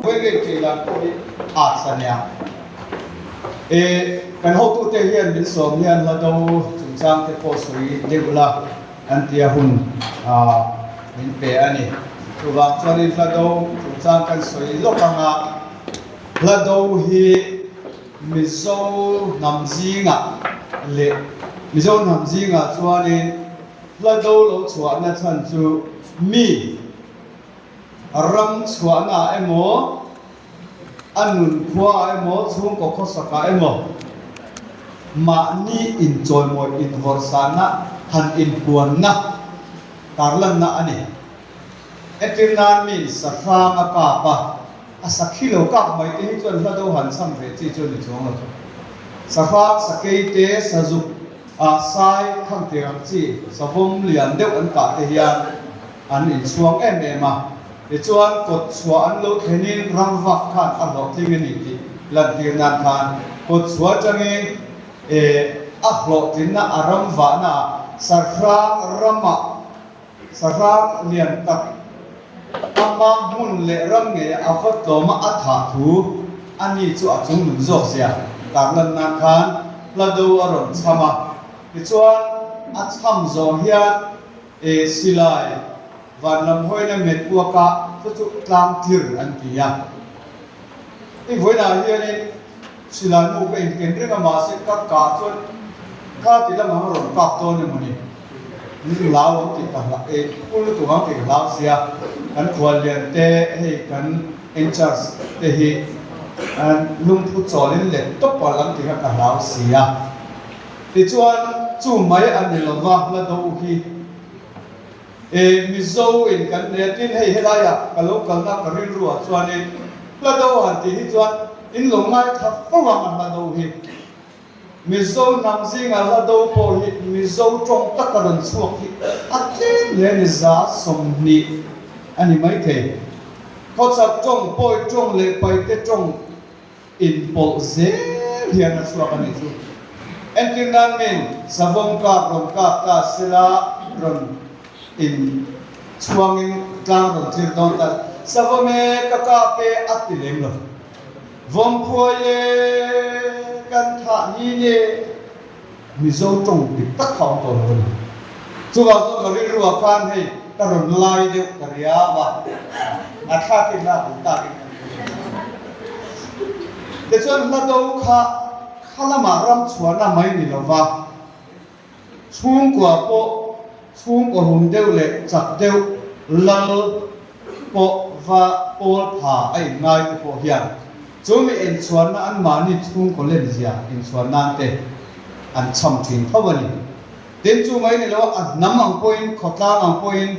Vawiin tih dan pawh hi arts a nia. E, kan hotute hian min sawm hian hla do chungchang te pawh sawi deuh la an tia hun min pe a ni. Chuvang chuanin hla do chungchang kan sawi lawk anga hla do hi Mizo hnam zingah leh Mizo hnam zingah chuanin hla do lo chhuahna chhan chu mi ram chhuahnaah emaw, a nunkhuaah emaw, chhungkaw khawsakah emaw mahni inchawimawi invawrhsanna han inpuanna tarlanna a ni. Entir nan mi sahrang a kap a, a sakhi lo kap mai te hi chuan hla do han chham ve chi chu a ni chuang lo. Sahrang sakei te, sazuk, ah sai khangtir ang chi savawm lian deuh an kah te hian an inchhuang em em a, tichuan kawt chhuah an lo thlenin ramvak khan a hlawhtling a ni tih lantir nan khan kawt chhuah atangin eh a hlawhtlinna a ramvahna ah sarhrang ramah sarhrang lian tak ama hmun leh ram ngei a va tlawma a thah thu a ni chu a chung nun zawk zia tarlan nan khan hla do a rawn chham a, tichuan a chham zawh hian E silai, van lam hawina met kuak a chu chu tlang tlir an ti a. I vawiinah hianin silai mu ka inken reng a mahse ka kah chuan kha ti lamah a rawn kap dawn emaw ni? Min hlau ang tih ka hlau, e kul lutuk ang tih ka hlau sia. Kan khuallian te hei kan in-charge te hi an lungphu chawlin let tawp palh ang tih kha ka hlau sia. Tichuan, chu mai a ni lova hla do hi e Mizo in kan nei a, tin hei helaiah ka lo kalna ka rilruah chuanin hla do han tih hi chuan in lo ngaithla fo ang a hla do hi. Mizo hnam zingah hla do pawh hi Mizo tawng taka rawn chhuak hi a tlem hle ni 20 a ni maithei. Khawchhak tawng, Pawi tawng leh Paite tawng Inpawlh zel hian a chhuak a nih chu. Entir nan min savawm kap rawn kap ta sela rawn in chhuangin tlang rawn tlir dawn ta savawm e ka kap e a ti lem lo. Vawmphuai e kan thah ni ne. Mizo tawng dik tak kha awm tawh lo a ni. Chuvang chuan ka rilruah khan hei ka rawn lai deuh ka riau a, a thlakin hla bul takin ka ni. Tichuan hla do kha kha lamah ram chhuahna mai ni lova, chhungkua pawh chhungkaw rum deuh leh chak deuh lal pawh va pawl pha a inngai te pawh hian chu mi inchhuanna anmahni chhungkaw lenzia inchhuan nan te an chham thin tho a ni. Tin, chu mai ni lo a hnam ang pawhin, khawtlang ang pawhin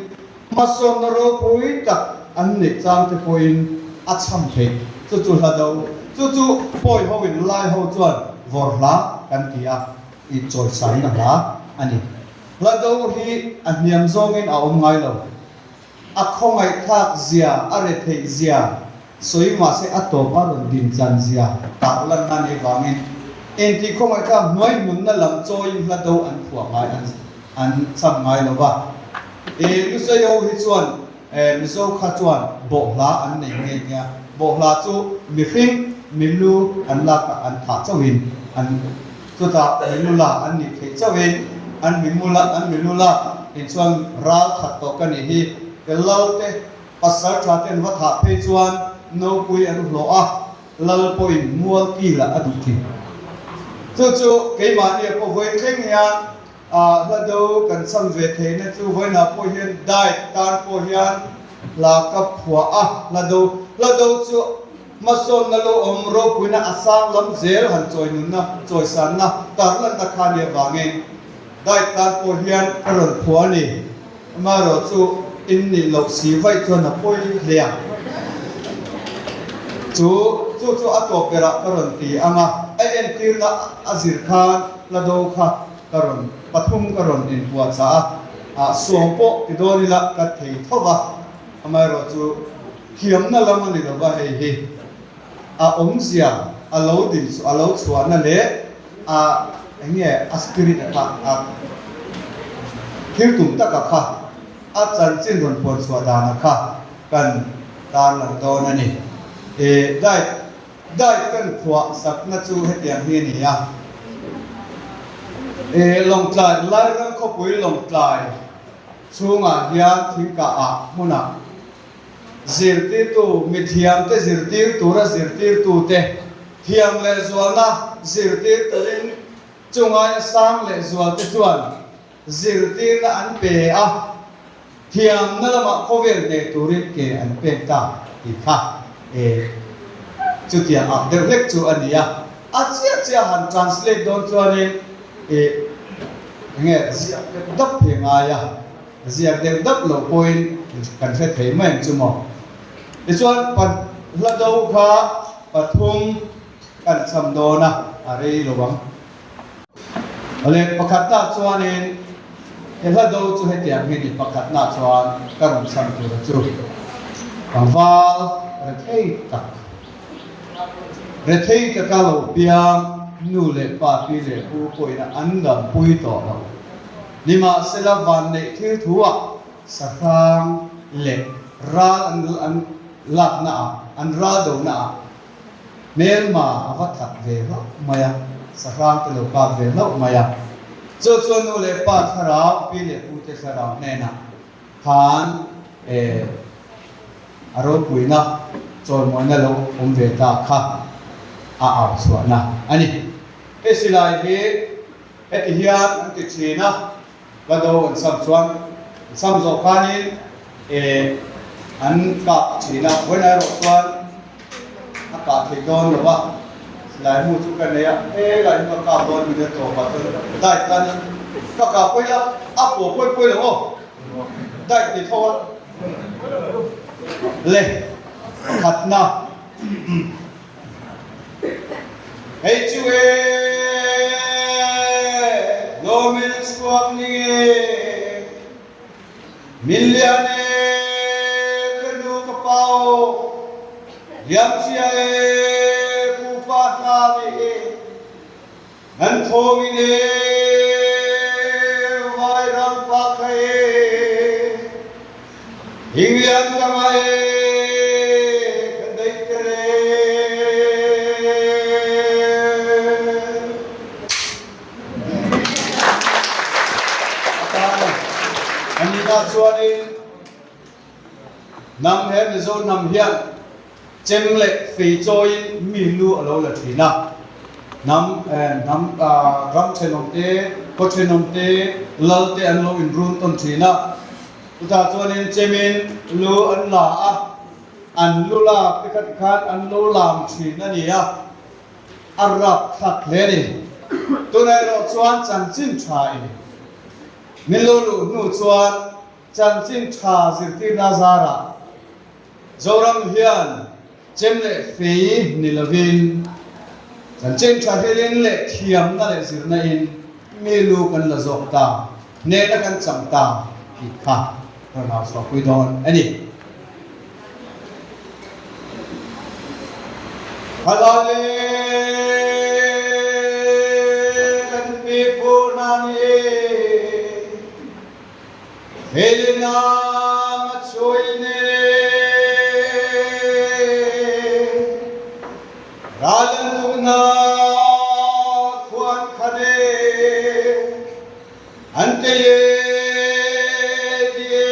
hmasawnna ropui tak an neih chang te pawhin a chham theih. Chu chu hla do, chu chu pawi ho in lai ho chuan vawr hla kan ti a, inchawisanna hla a ni. Hla do hi a hniam zawngin a awm ngai lo. A khawngaihthlak zia, a retheih zia sawi mahse a tawp a rawn din chan zia tarlan a nih vangin engti khawngaihthlak hnuai hmunna lam chawiin hla do an phuah ngai an an cham ngai lo va. E Lusei ho hi chuan e Mizo kha chuan bawhhla an nei nghe nghe a, bawhhla chu mihring milu an lakah an thah chauhin an Chutah milula an nih theih chauhin an mimula an milula in chuan ral that tawh ka nih hi. Ke lal te pasal tha te an va thah phei chuan nopui an hlawh a, lal pawhin mual kil ah a duh thin. Chu chu keimahni pawh vawi thleng hian ah hla do kan cham ve theihna chu vawiinah pawh hian diet tan pawh hian hla ka phuah a, hla do hla do chu Hmasawnna lo awm ropuina a sang lam zel han chawi nunna, chawisanna, tarlanna kha nia vangin diet tan pawh hian ka rawn phuah a ni. Amaherawh chu in nih loh si vaih chuan a pawi hle ang. Chu chu chu a tawp berah ka rawn ti ang a, a entirna a zir khan hla do kha ka rawn pathum ka rawn inpuahchah a, ah suam pawh ti dawn ila ka thei tho va. Amaherawh chu Thiamna lam a ni lo va, hei hi a awmzia a lo din a lo chhuahna leh a Eng nge a spirit a kha a thil tum taka kha a chanchin rawn puan chhuah dana kha kan tarlang dawn a ni. E diet diet kan phuah sakna chu hetiang hi a ni a. E Lawngtlai Lairam khawpui Lawngtlai chhungah hian thingkah ah hmunah Zirtirtu, mithiamte zirtir tura zirtirtute thiam leh zualna zirtir turin chungaia sang leh zualte chuan zirtirna an pe a, thiamna lamah khawvel hneh turin ke an pek ta tih kha e chutiang ah deuh hlek chu a ni a. A chiah chiah han translate dawn chuanin e enge ziak deuh dap hi a ngai a. Ziak deuh dap loh pawhin kan hre thei mai ang chu maw. Tichuan hla do kha pathum kan cham dawn a, a rei lo ang. Awle, pakhatna chuanin he hla do chu hetiang hi ni, pakhatna chuan ka rawn cham tur chu tlangval rethei tak, rethei taka lo piang nu leh pa pi leh pu pawhin an dampui tawh lo. Nimahsela vanneih thil thuah sahrang leh ral an an lakna ah, an ral dona ah hmelma a va that ve hlauh mai a, sahrang te lo kap ve hlauh mai a. Chu chuan nu leh pa thlarau, pi leh pu te thlarau hnenah khan eh a ropuina chawimawina lo awm ve ta kha a au chhuahna a ni. Hei silai hi Heti hian an ti thin a, va do an sam chuan an sam zawh khanin eh an kap thin a, vawiin erawh chuan a kah theih dawn lo va, silai mu chu ka nei a, helai hi ka kap dawn min a tawpah chuan dai tan in ka kah pawi la, a pawh pawi pawi lo aw, dai ti tho a le pakhatna. Hei chu e lawmin an chhuak ning e, min lian e ka nu ka pa aw, liam chia e pupa hna nih e, nan thawngin e vairam pa kha e, Hinglian ka ngah e, ka daihter e. A tan a nihna chuanin hnam he Mizo hnam hian chem leh fei chawiin mi lu a lo la thin a. Hnam hnam ram thenawm te, khaw thenawm te, lal te an lo inrun tawn thin a. Chutah chuanin chemin lu an la a, an lu lak te kha tikhan an lo lam thin a ni a, a rap thlak hle a ni. Tunah erawh chuan chanchin tha in min lo luh hnu chuan chanchin tha zirtirna zarah Zoram hian chem leh fei ni lovin chanchin tha rilin leh thiamna leh zirna in mi lu kan la zawk ta, hnehna kan chang ta tih kha rawn au chhuahpui dawn a ni. Halale kan pipu hna nih Helena Machoine Ral an tuknak khua an khan e an tei e ti e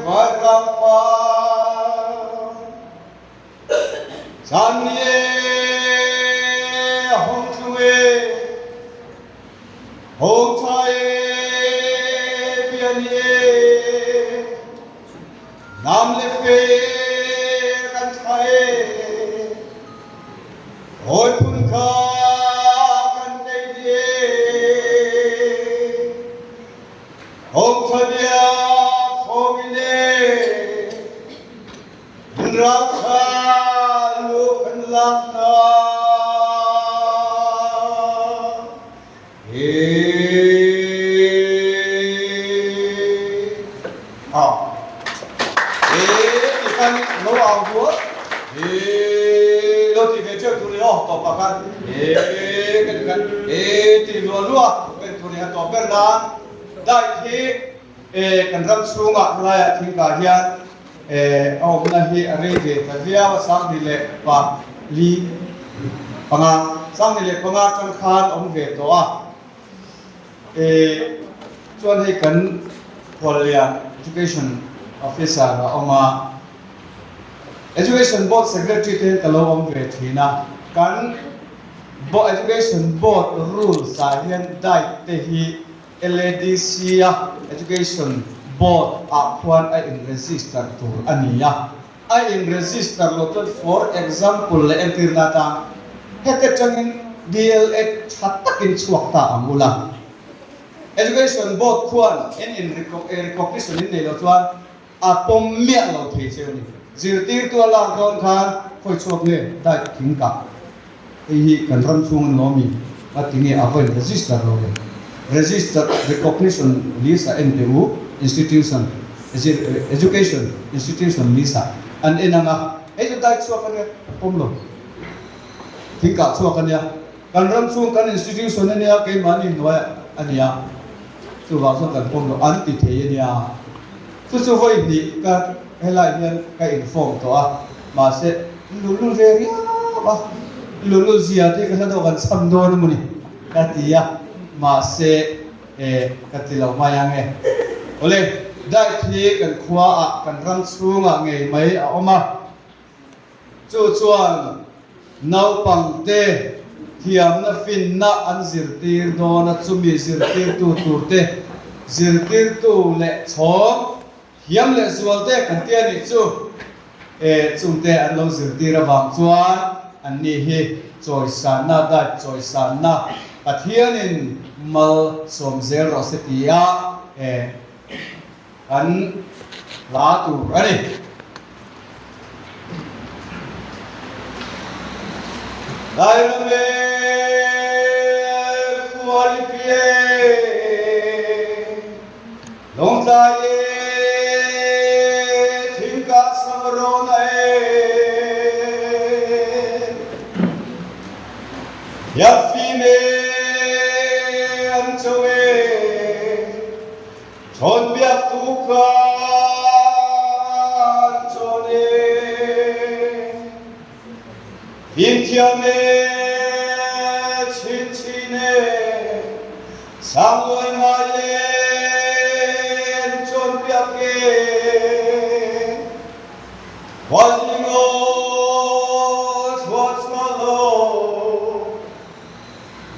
vanram pa Caan ni e a hung tlung e Hawng ṭha e bia ni e Nam le fe kan thlah e Hawi phun kha kan tei dih e Hawng ṭha bia thawng in e Ralkha lu kan lak hna. A e ti khan lo au dual e lo ti ve teuh tur ni aw tawpah khan e ka ti. khan e ti luah luah ber tur a ni a tawp ber nan diet hi e kan ram chhungah helaiah thingkah hian e a awmna hi a rei ve ta viau a 15 leh 4 5 15 atang khan a awm ve tawh a e chuan hei kan khuallian education officer a awm a. Education Board Secretary te hian ka lo awm ve thin a, kan Education Board rules ah hian diet te hi LADC a Education Board ah khuan a in register tur a ni a, a in register lo chuan for example leh entirna atan heti atangin DLEd tha takin chhuak ta ang ula. Education Board khuan en in recognition in nei lo chuan A pawm miah lo thei che a ni. Zirtirtu a lak dawn khan khawi chhuak nge diet thing kah hei hi kan ram chhung an lawm i a ti nge a vawiin register lo le. Register recognition list a en teh u institution education institution list ah an en ang a hei chu diet chhuak a nia pawm lo thing kah chhuak a nia kan ram chhung kan institution a nia keimahni hnuaiah a nia. Chuvang chuan kan pawm loh an ti thei a nia. Chu chu vawi hnih ka helai hian ka inform tawh a, mahse lulul ve riau a, lulul zia te ka hla deuh kan chham dawn a mawni ka ti a, mahse eh ka ti lo mai ang e. Awle, diet hi kan khuaah kan ram chhungah ngei mai a awm a. Chu chuan naupangte thiamna finna an zirtir dawn a, chumi zirtirtu turte zirtirtu leh chhawm thiam leh zualte kan ti a nih chu. E, chungte an lo zirtir avang chuan anni hi chawisanna, diet chawisanna Pathianin mal sawm zel rawh se tia e, Kan hla tur a ni. Dairame khualipie Lawngtlai e thingkah samrawna e Hiarfim e an cho e Chawnbiaktu kan chawn e, fimthiam e, chinchin e, sanglawi ngai in chawnpiak e, khuazing aw thluachuah law,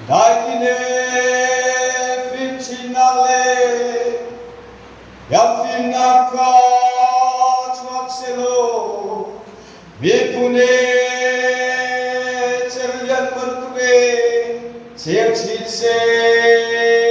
Daikine fimchimnak le biafimnak kha chuak sehlaw miphun i cerlian bantuk in cheu chin seh.